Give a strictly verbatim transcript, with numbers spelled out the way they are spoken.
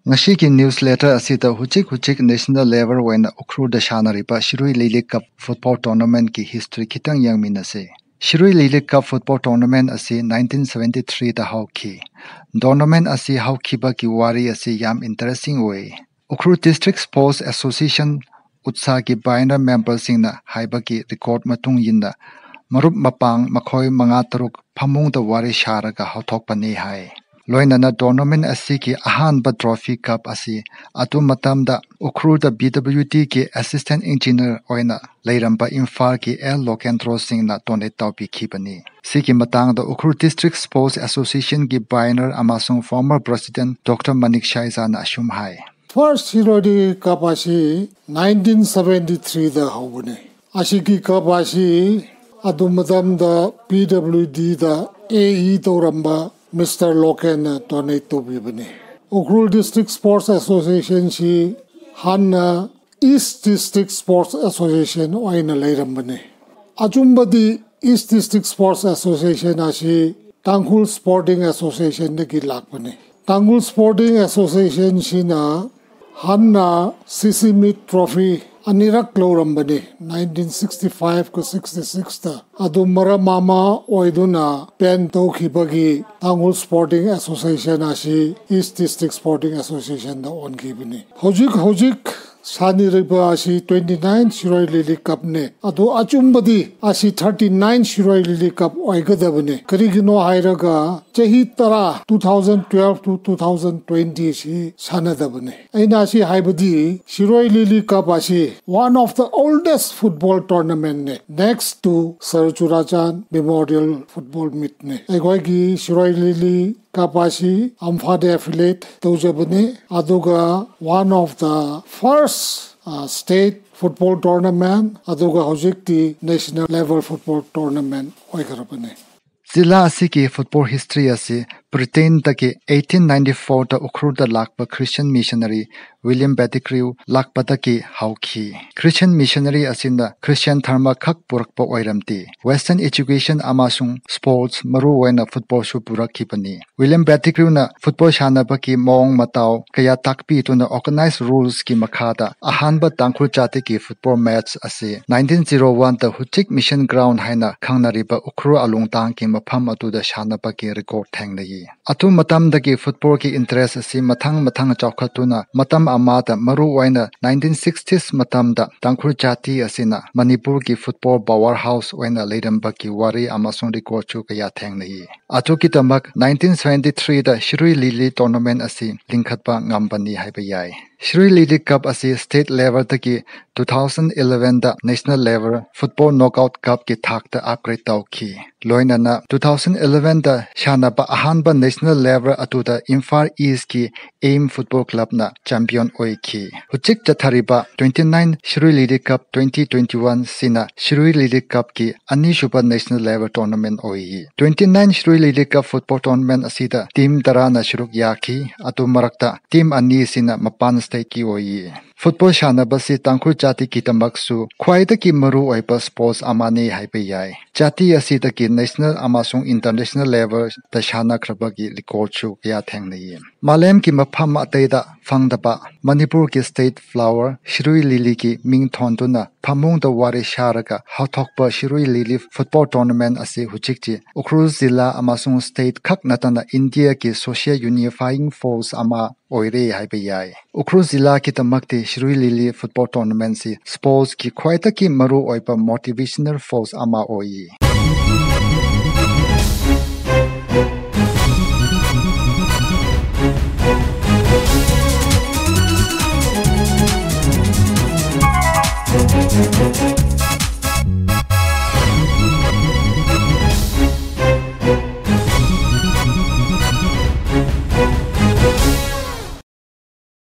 ꯉꯁꯤꯒꯤ news letter ꯑꯁꯤꯗ ꯍꯧꯖꯤꯛ ꯍꯧꯖꯤꯛ ꯅꯦꯁꯅꯦꯜ ꯂꯦꯚꯦꯜ ꯑꯣꯏꯅ ꯎꯈ꯭ꯔꯨꯜꯗ ꯁꯥꯟꯅꯔꯤꯕ ꯁꯤꯔꯣꯏ ꯂꯤꯂꯤ ꯀꯞ ꯐꯨꯠꯕꯣꯜ ꯇꯣꯔꯅꯥꯃꯦꯟꯠꯀꯤ ꯍꯤꯁꯇ꯭ꯔꯤ ꯈꯤꯇꯪ ꯌꯦꯡꯃꯤꯟꯅꯁꯤ꯫ ꯁꯤꯔꯣꯏ ꯂꯤꯂꯤ ꯀꯞ ꯐꯨꯠꯕꯣꯜ ꯇꯣꯔꯅꯥꯃꯦꯟꯠ ꯑꯁꯤ ꯅꯥꯏꯟꯇꯤꯟ ꯁꯚꯦꯟꯇꯤ ꯊ꯭ꯔꯤꯗ ꯍꯧꯈꯤ꯫ ꯇꯣꯔꯅꯥꯃꯦꯟꯠ ꯑꯁꯤ ꯍꯧꯈꯤꯕꯒꯤ ꯋꯥꯔꯤ ꯑꯁꯤ ꯌꯥꯝ ꯏꯟꯇꯔꯦꯁꯇꯤꯡ ꯑꯣꯏ꯫ ꯎꯈ꯭ꯔꯨꯜ ꯗꯤꯁꯇ꯭ꯔꯤꯛ ꯁ꯭ꯄꯣꯔꯠꯁ ꯑꯦꯁꯣꯁꯤꯌꯦꯁꯟ, ꯎꯠꯁꯥꯒꯤ ꯄꯥꯏꯑꯣꯅꯤꯌꯔ ꯃꯦꯝꯕꯔꯁꯤꯡꯅ ꯍꯥꯏꯕꯒꯤ ꯔꯦꯀꯣꯔꯗ ꯃꯇꯨꯡ ꯏꯟꯅ, ꯃꯔꯨꯞ ꯃꯄꯥꯡ ꯃꯈꯣꯏ ꯃꯉꯥ ꯇꯔꯨꯛ ꯐꯃꯨꯡꯗ ꯋꯥꯔꯤ ꯁꯥꯔꯒ ꯍꯧꯊꯣꯛꯄꯅꯤ ꯍꯥꯏ꯫ ꯂꯣꯏꯅꯅ ꯇꯣꯔꯅꯥꯃꯦꯟꯠ ꯑꯁꯤꯒꯤ ꯑꯍꯥꯟꯕ ꯇ꯭ꯔꯣꯐꯤ ꯀꯞ ꯑꯁꯤ ꯑꯗꯨ ꯃꯇꯝꯗ ꯎꯈ꯭ꯔꯨꯜꯗ ꯕꯤ ꯗꯕ꯭ꯂꯤꯎ ꯗꯤꯒꯤ ꯑꯦꯁꯤꯁꯇꯦꯟꯠ ꯏꯟꯖꯤꯅꯤꯌꯔ ꯑꯣꯏꯅ ꯂꯩꯔꯝꯕ ꯏꯝꯐꯥꯜꯒꯤ ꯑꯦꯜ ꯂꯣꯀꯦꯟꯗ꯭ꯔꯣ ꯁꯤꯡꯅ ꯗꯣꯅꯦꯠ ꯇꯧꯕꯤꯈꯤꯕꯅꯤ꯫ ꯁꯤꯒꯤ ꯃꯇꯥꯡꯗ ꯎꯈ꯭ꯔꯨꯜ ꯗꯤꯁꯇ꯭ꯔꯤꯛ ꯁ꯭ꯄꯣꯔꯠꯁ ꯑꯦꯁꯣꯁꯤꯌꯦꯁꯟꯒꯤ ꯄꯥꯏꯑꯣꯅꯤꯌꯔ ꯑꯃꯁꯨꯡ ꯐꯣꯔꯃꯔ ꯄ꯭ꯔꯦꯁꯤꯗꯦꯟꯠ ꯗꯣꯛꯇꯔ ꯃꯅꯤꯛ ꯁꯥꯏꯖꯥꯅ ꯑꯁꯨꯝ ꯍꯥꯏ꯫ ꯐꯥꯔꯁ ꯁꯤꯔꯣꯏ ꯂꯤꯂꯤ ꯀꯞ ꯑꯁꯤ ꯅꯥꯏꯟꯇꯤꯟ ꯁꯚꯦꯟꯇꯤ ꯊ꯭ꯔꯤꯗ ꯍꯧꯕꯅꯤ꯫ ꯑꯁꯤꯒꯤ ꯀꯞ ꯑꯁꯤ ꯑꯗꯨ ꯃꯇꯝꯗ ꯄꯤ ꯗꯕ꯭ꯂꯤꯎ ꯗꯤꯗ ꯑꯦ ꯏ ꯇꯧꯔꯝꯕ ꯃꯤꯁꯇꯔ ꯂꯣꯀꯦꯟꯅ ꯗꯣꯅꯦꯠ ꯇꯧꯕꯤꯕꯅꯤ꯫ ꯎꯈ꯭ꯔꯨꯜ ꯗꯤꯁꯇ꯭ꯔꯤꯛ ꯁ꯭ꯄꯣꯔꯠꯁ ꯑꯦꯁꯣꯁꯤꯌꯦꯁꯟꯁꯤ ꯍꯥꯟꯅ ꯏꯁ ꯗꯤꯁꯇ꯭ꯔꯤꯛ ꯁ꯭ꯄꯣꯔꯠꯁ ꯑꯦꯁꯣꯁꯤꯌꯦꯁꯟ ꯑꯣꯏꯅ ꯂꯩꯔꯝꯕꯅꯤ꯫ ꯑꯆꯨꯝꯕꯗꯤ ꯏꯁ ꯗꯤꯁꯇ꯭ꯔꯤꯛ ꯁ꯭ꯄꯣꯔꯠꯁ ꯑꯦꯁꯣꯁꯤꯌꯦꯁꯟ ꯑꯁꯤ ꯇꯥꯡꯈꯨꯜ ꯁ꯭ꯄꯣꯔꯇꯤꯡ ꯑꯦꯁꯣꯁꯤꯌꯦꯁꯟꯗꯒꯤ ꯂꯥꯛꯄꯅꯤ꯫ ꯇꯥꯡꯈꯨꯜ ꯁ꯭ꯄꯣꯔꯇꯤꯡ ꯑꯦꯁꯣꯁꯤꯌꯦꯁꯟꯁꯤꯅ ꯍꯥꯟꯅ ꯁꯤ ꯁꯤ ꯃꯤꯠ ꯇ꯭ꯔꯣꯐꯤ ꯑꯅꯤꯔꯛ ꯂꯧꯔꯝꯕꯅꯤ, ꯅꯥꯏꯟꯇꯤꯟ ꯁꯤꯛꯁꯇꯤ ꯐꯥꯏꯚ ꯀ ꯁꯤꯛꯁꯇꯤ ꯁꯤꯛꯁꯇ꯫ ꯑꯗꯨ ꯃꯔꯝ ꯑꯃ ꯑꯣꯏꯗꯨꯅ ꯕꯦꯟ ꯇꯧꯈꯤꯕꯒꯤ ꯇꯥꯡꯈꯨꯜ ꯁ꯭ꯄꯣꯔꯇꯤꯡ ꯑꯦꯁꯣꯁꯤꯌꯦꯁꯟ ꯑꯁꯤ ꯏꯁ ꯗꯤꯁꯇ꯭ꯔꯤꯛ ꯁ꯭ꯄꯣꯔꯇꯤꯡ ꯑꯦꯁꯣꯁꯤꯌꯦꯁꯟꯗ ꯑꯣꯟꯈꯤꯕꯅꯤ꯫ ꯍꯧꯖꯤꯛ ꯍꯧꯖꯤꯛ ꯁꯥꯟꯅꯔꯤꯕ ꯑꯁꯤ ꯇ꯭ꯋꯦꯟꯇꯤ ꯅꯥꯏꯟ ꯁꯤꯔꯣꯏ ꯂꯤꯂꯤ ꯀꯞꯅꯦ꯫ ꯑꯗꯨ ꯑꯆꯨꯝꯕꯗꯤ ꯑꯁꯤ ꯊꯥꯔꯇꯤ ꯅꯥꯏꯟ ꯁꯤꯔꯣꯏ ꯂꯤꯂꯤ ꯀꯞ ꯑꯣꯏꯒꯗꯕꯅꯤ꯫ ꯀꯔꯤꯒꯤꯅꯣ ꯍꯥꯏꯔꯒ ꯆꯍꯤ ꯇꯔꯥ, two thousand twelve to two thousand twenty ꯁꯤ ꯁꯥꯟꯅꯗꯕꯅꯤ꯫ ꯑꯩꯅ ꯑꯁꯤ ꯍꯥꯏꯕꯗꯤ ꯁꯤꯔꯣꯏ ꯂꯤꯂꯤ ꯀꯞ ꯑꯁꯤ one of the oldest football tournamentꯅꯦ, next to Sir Churachandpur Memorial Football Meetꯅꯦ꯫ ꯑꯩꯈꯣꯏꯒꯤ ꯁꯤꯔꯣꯏ ꯂꯤꯂꯤ ꯀꯞ ꯑꯁꯤ ꯑꯝꯐꯥꯗ ꯑꯦꯐꯤꯂꯦꯠ ꯇꯧꯖꯕꯅꯤ, ꯑꯗꯨꯒ one of the first, uh, state football tournament, ꯑꯗꯨꯒ ꯍꯧꯖꯤꯛꯇꯤ national level football tournament ꯑꯣꯏꯈ꯭ꯔꯕꯅꯤ꯫ ꯖꯤꯂꯥ ꯑꯁꯤꯒꯤ ꯐꯨꯠꯕꯣꯜ ꯍꯤꯁꯇ꯭ꯔꯤ ꯑꯁꯤ Britainꯗꯒꯤ eighteen ninety fourꯗ ꯎꯈ꯭ꯔꯨꯜꯗ ꯂꯥꯛꯄ Christian missionary William Pettigrew ꯂꯥꯛꯄꯗꯒꯤ ꯍꯧꯈꯤ꯫ Christian missionary ꯑꯁꯤꯅ Christian ꯙꯔꯃ ꯈꯛ ꯄꯨꯔꯛꯄ ꯑꯣꯏꯔꯝꯗꯦ꯫ Western education ꯑꯃꯁꯨꯡ sports, ꯃꯔꯨꯑꯣꯏꯅ footballꯁꯨ ꯄꯨꯔꯛꯈꯤꯕꯅꯤ꯫ William Pettigrewꯅ football ꯁꯥꯟꯅꯕꯒꯤ ꯃꯑꯣꯡ ꯃꯇꯧ ꯀꯌꯥ ꯇꯥꯛꯄꯤꯗꯨꯅ organized rulesꯀꯤ ꯃꯈꯥꯗ ꯑꯍꯥꯟꯕ ꯇꯥꯡꯈꯨꯜ ꯖꯥꯇꯤꯒꯤ football match ꯑꯁꯤ nineteen zero oneꯗ ꯍꯧꯖꯤꯛ Mission Ground ꯍꯥꯏꯅ ꯈꯪꯅꯔꯤꯕ ꯎꯈ꯭ꯔꯨꯜ ꯑꯂꯨꯡꯇꯥꯡꯒꯤ ꯃꯐꯝ ꯑꯗꯨꯗ ꯁꯥꯟꯅꯕꯒꯤ record ꯊꯦꯡꯅꯩ꯫ ꯑꯗꯨ ꯃꯇꯝꯗꯒꯤ footballꯒꯤ interest ꯑꯁꯤ ꯃꯊꯪ ꯃꯊꯪ ꯆꯥꯎꯈꯠꯇꯨꯅ ꯃꯇꯝ ꯑꯃꯗ, ꯃꯔꯨꯑꯣꯏꯅ nineteen sixties ꯃꯇꯝꯗ, ꯇꯥꯡꯈꯨꯜ ꯖꯥꯇꯤ ꯑꯁꯤꯅ ꯃꯅꯤꯄꯨꯔꯒꯤ football powerhouse ꯑꯣꯏꯅ ꯂꯩꯔꯝꯕꯒꯤ ꯋꯥꯔꯤ ꯑꯃꯁꯨꯡ recordꯁꯨ ꯀꯌꯥ ꯊꯦꯡꯅꯩ꯫ ꯑꯗꯨꯒꯤꯗꯃꯛ nineteen seventy threeꯗ Shirui Lily tournament ꯑꯁꯤ ꯂꯤꯡꯈꯠꯄ ꯉꯝꯕꯅꯤ ꯍꯥꯏꯕ ꯌꯥꯏ꯫ Shirui Lily Cup ꯑꯁꯤ state levelꯗꯒꯤ two thousand elevenꯗ national level football knockout cupꯀꯤ ꯊꯥꯛꯇ upgrade ꯇꯧꯈꯤ꯫ ꯂꯣꯏꯅꯅ two thousand elevenꯗ ꯁꯥꯟꯅꯕ ꯑꯍꯥꯟꯕ national level ꯑꯗꯨꯗ ꯏꯝꯐꯥꯜ Eastꯀꯤ AIM Football Clubꯅ champion ꯑꯣꯏꯈꯤ꯫ ꯍꯧꯖꯤꯛ ꯆꯠꯊꯔꯤꯕ twenty nine Shirui Lily Cup twenty twenty one ꯑꯁꯤꯅ Shirui Lily Cupꯀꯤ ꯑꯅꯤꯁꯨꯕ national level tournament ꯑꯣꯏꯌꯦ꯫ Twenty nine Shirui Lily Cup football tournament ꯑꯁꯤꯗ team ꯇꯔꯥꯅ ꯁꯔꯨꯛ ꯌꯥꯈꯤ꯫ ꯑꯗꯨ ꯃꯔꯛꯇ team ꯑꯅꯤꯁꯤꯅ ꯃꯄꯥꯟ stateꯀꯤ ꯑꯣꯏꯌꯦ꯫ Football ꯁꯥꯟꯅꯕꯁꯤ ꯇꯥꯡꯈꯨꯜ ꯖꯥꯇꯤꯒꯤꯗꯃꯛꯁꯨ ꯈ꯭ꯋꯥꯏꯗꯒꯤ ꯃꯔꯨꯑꯣꯏꯕ sports ꯑꯃꯅꯤ ꯍꯥꯏꯕ ꯌꯥꯏ꯫ ꯖꯥꯇꯤ ꯑꯁꯤꯗꯒꯤ national ꯑꯃꯁꯨꯡ international levelꯗ ꯁꯥꯟꯅꯈ꯭ꯔꯕꯒꯤ recordꯁꯨ ꯀꯌꯥ ꯊꯦꯡꯅꯩ꯫ ꯃꯥꯂꯦꯝꯒꯤ ꯃꯐꯝ ꯑꯇꯩꯗ ꯐꯪꯗꯕ ꯃꯅꯤꯄꯨꯔꯒꯤ state flower Shirui Lilyꯒꯤ ꯃꯤꯡ ꯊꯣꯟꯗꯨꯅ ꯐꯃꯨꯡꯗ ꯋꯥꯔꯤ ꯁꯥꯔꯒ ꯍꯧꯊꯣꯛꯄ Shirui Lily football tournament ꯑꯁꯤ ꯍꯧꯖꯤꯛꯇꯤ ꯎꯈ꯭ꯔꯨꯜ ꯖꯤꯂꯥ ꯑꯃꯁꯨꯡ state ꯈꯛ ꯅꯠꯇꯅ ꯏꯟꯗꯤꯌꯥꯒꯤ social unifying force ꯑꯃ ꯑꯣꯏꯔꯦ ꯍꯥꯏꯕ ꯌꯥꯏ꯫ ꯎꯈ꯭ꯔꯨꯜ ꯖꯤꯂꯥꯒꯤꯗꯃꯛꯇꯤ Shirui Lily football tournamentꯁꯤ sportsꯀꯤ ꯈ꯭ꯋꯥꯏꯗꯒꯤ ꯃꯔꯨꯑꯣꯏꯕ motivational force ꯑꯃ ꯑꯣꯏꯌꯦ꯫